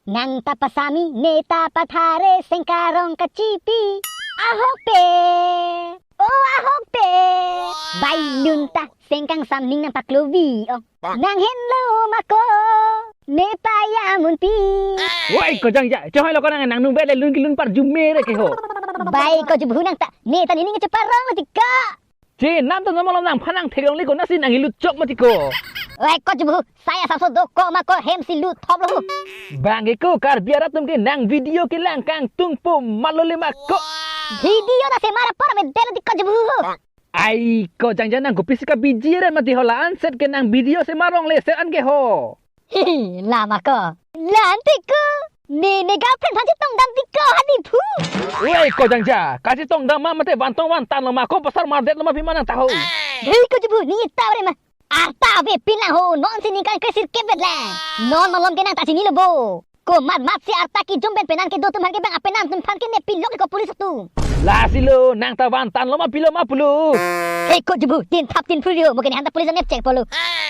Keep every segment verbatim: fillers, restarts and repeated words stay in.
Nang ta pasami, ne ta pathare, sengkarong kachipi. Ahokpet. Oh, ahokpet. Bai lun ta, seng kangsam ning nangpaklovi. Oh. Nang henlo ma ko. Ne paya munpi. Wai ko jangja, chohoi lo ko nang nang nung bele lun kelun parjume re ke ho. Bai ko jubhu nang ta, ne ta nening cheparong lo ti ka. Che, nam ta normal nangphan nangtheklongle ko, nasi nang ilut chok mati ko. Wai ko jubhu, saya sapso do ko ma ko hem si lut thop lo hu. Bang ke ko Karbi arat atum ke nang video kelang kangtungpo malole ma ko. Video ta se mara por me del ti ko jubhu hu. Ai ko jangja nang kopi si ka-busy re mati ho, la-an set ke nang video se marong le set an ke ho. Lama ko. La-an ti ko. Ne ne girlfriend aphan chetongdam ti ko hadi phu. Wai ko jangja, kachetongdam ma mate vantong vantan lo ma ko pasar mardet lo ma pima nang ta ho. Hei ko jubhu ne ta re ma. Arta ave pin lang ho, non si ningkan kresir kebet lang. Non malom ke nang ta chinilo bo. Komat mat si arta kejum pen penan kedo atum aphan ke bang apenan atum aphan ke nep pilok ko police atum. Lasi lo, nang ta vantan lo ma pilo ma pulo. Hei ko jubhu, tin thap tin phri ho, mo ke ne han ta police nep chek polo.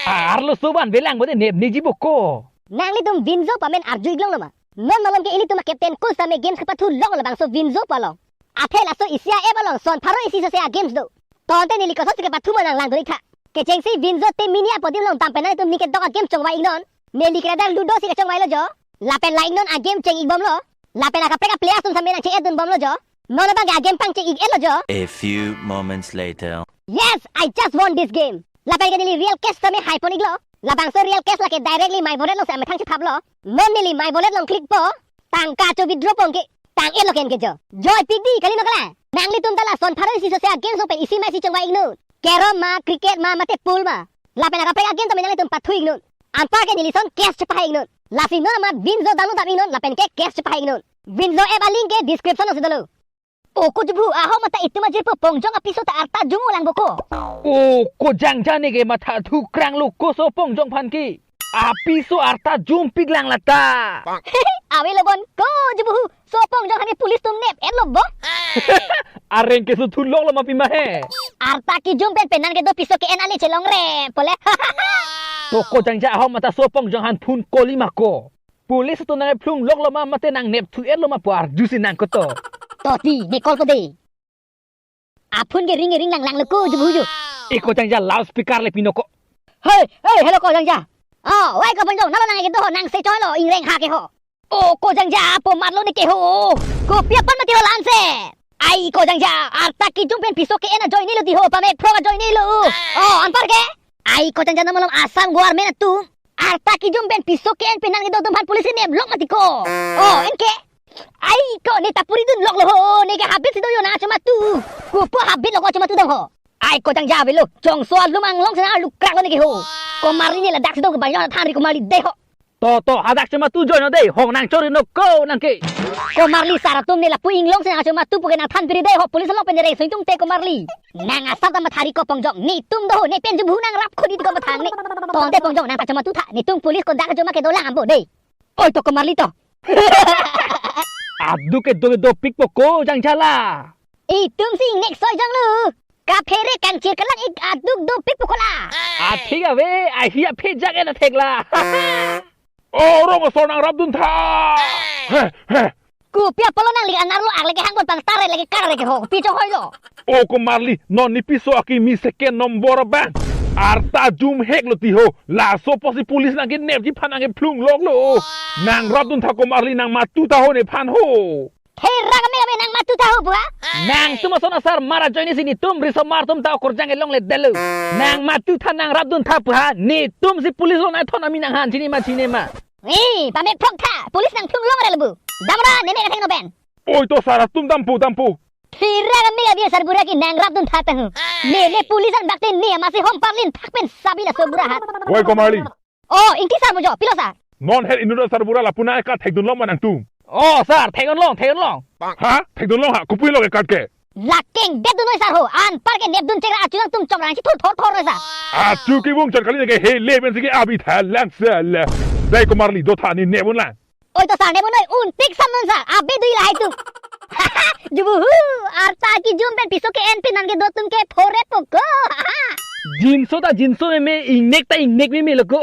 Arloso vanve lang bo de nep niji bo ko. Nanglitum Vinzo pamen arju iklong lo ma? Non malom ke ilitum a-captain coach tame games kepathu long labangso Vinzo palong. Athe laso isi a-app along son pharo isi sose a-games do. Tangte neli koson si kepathu ma nang lang dori tha. Kechengsi Vinzo te mini apot adim along dam pen nanglitum ning kedok a-game chongvai iknon. Neli kre dang Ludo si kechongvai lo jo. Lapen la iknon a-game cheng ik bom lo. Lapen akaprek a-players atum same nang cheng et dun bom lo jo. Non abang ke a-game pangcheng ik et lo jo. A few moments later. Yes, I just won this game. Lapen ke neli real cash same haipon iklo. Labangso real cash lake directly my wallet along si amethang chethap lo. Non neli my wallet along click po. Tangka cho withdraw pon ke. Tang et lo ke en ke jo. Joy pik di kali no kala. Nanglitum ta la son pharo isi sose a-games along pen isi ma isi chongvai iknon. Carrom ma, cricket ma, mate pool ma. Lapen akaprek a-game tame nanglitum pathu iknon. Anpar ke neli son cash chepahai iknon. Lasi non amat Vinzo download dam iknon lapen ke cash chepahai iknon. Vinzo app a-link ke description along si dolo. O ko jubhu, ahok mata itum ajirpo Pongjong apiso ta arta jum-o lang bo ko. O ko jangja ne ke matha thukrang lo ko so Pongjong aphan ke. Apiso arta jumpik lang lata. Ave lo bon ko jubhu, so Pongjong aphan ke police atum nep et lo bo. Areng ke so thulok lo ma pima he. Arta kejum pen penan kedo piso ke-en ale chelong re pole. To ko jangja ahok mata so Pongjong aphan phone call-i ma ko. Police atum nang phlung lok lo ma mate nang nep thu et lo ma pu arju si nang koto. To ti, ne call ko de. A-phone ke ring ring lang lang lo ko jubhu jo. E ko jangja loudspeaker le pino ko. Hei, hei, hello ko jangja. Oh, wai ko Pongjong, nalo nang ke do ho, nang se choi lo, ingreng ha ke ho. O ko jangja, po mat lo ne ke ho. Kopi aphan mati ho la-an se. Ai ko jangja, arta kejum pen piso ke-en ajoine lo ti ho, pamek phrok ajoine lo. Oh, anpar ke? Ai ko jangja non malom Assam government atum arta kejum pen piso ke-en penan kedo atum aphan police kenep lok mati ko. Oh, en ke? Ai ko ne ta puri dun lok lo ho, ne ke habit si do yo nang chomatu. Kopo habit lo ko chomatu dong ho. Ai ko jangja avelo, chongso alum anglong si nang lukrak lo ne ke ho. Komarli ne ladak si do ke banyo than ri komarli de ho. To, to, hadak chomatu join o dei, hong nang chori no ko nang ke. Komarli sar atum ne lapu inglong si nang chomatu pu ke nang than piri dei ho, police along pen reng sung tung te komarli. Nang asap ta mathari ko Pongjong, netum do ho, ne pen jubhu nang rap khodi ko mathang ne. Tangte Pongjong nang ta chomatu tha, netum police ko dak joma ke dolang ambo dei. Oi to komarli to. Aduk ke do dopik po ko jangja la. Itum si ingnek soi jong lo. Kaphere kangchir kelang ik aduk dopik po ko la. Athik ave, ahi aphe jak en athek la. O rong asor nang rapdun tha. He, he. Kopi apotlo nangli anerlo ak lake hang bon pangtar lake kar lake ho. Pi chonghoi lo. O komarli, non ne piso akimi second number abang. Arta jum hek lo ti ho. Laso apotsi police nang kenepji aphan nang kephlung lok lo. Nang rapdun tha komarli, nang matu tha ho nephan ho. Thera kami kami nang matu tha ho pu ha? Nangtum ason asar mara joine si netum risomar atum ta okorjang kelong le delo. Nang matu tha, nang rapdun tha pu ha. Netum si police along nang thon ami nang han chini ma chini ma. Eh, pamek phrok tha. Police nang phlung long rel bu. Damra ne me katheng no pen. Oi to sar atum dampo dampo. Thera kami kami sarbura ke nang rapdun tha tang. Ne ne police an bak te ne masi hom parlin thak pen sabi laso bura hat. Oi komarli. Oh, ingti sar mujo, pilo sar. Non her inut sarbura lapu nang e-card thekdun long ma nangtum. Oh, sar, thekdun long, thekdun long. Ha? Thekdun long ha, kopi lo e-card ke. Lakeng det dun noi sar ho, anpar ke nepdun chekra achu nangtum chomrang si thur thor thor noi sar. Achu kevung chot kali ne ke hele pensi ke abi tha lang sala. Dei komarli do tha ne nepdun lang. Oi to sar nepdun noi, un tik sam non sar, abi dui lahai tum. Jubuhu, arta kejum pen piso ke-en pen nang kedo atum ke phore po ko. Jinso ta jinso meme, ingnek ta ingnek meme lo ko.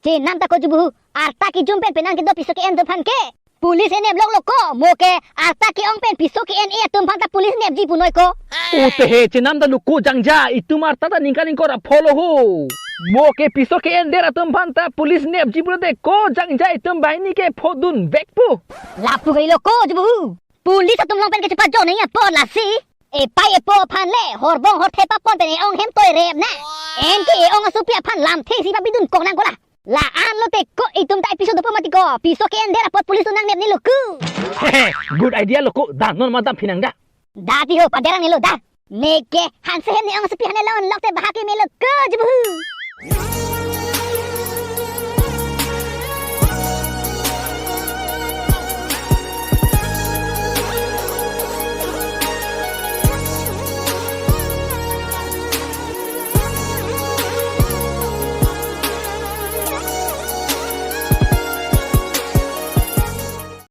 Chenam ta ko jubuhu, arta kejum pen penang kedo piso ke-en atum aphan ke police enep lok lo ko, mo ke arta ke-ong pen piso ke-en-e atum aphan ta police nepji punoi ko. O te he, chenam ta lo ko jangja, itum arta ta ningkan ingkoi ra pho lo ho. Mo ke piso ke-en-der atum aphan ta police nepji pulote ko jangja itum banghini ke phodun vek pu. Lapu kai lo ko jubuhu. Police atum along pen kechepajok nangji apot lasi, epai epo aphan le horbong horthe papon pen e-ong hem toi rep na. Anke e-ong asopi aphan lamthe si pabidun kok nang ko la. La-an lote ko itum ta episode dopo mati ko. Piso ke-en-der apot police atum nangnep ni lo ku. Good idea lo ko. Da non madam phinang da. Da ti ho, paderang ni lo da. Neke hanse hem ne-ong asopi aphan e-long lok te bahak ke me lo ko jubuhu.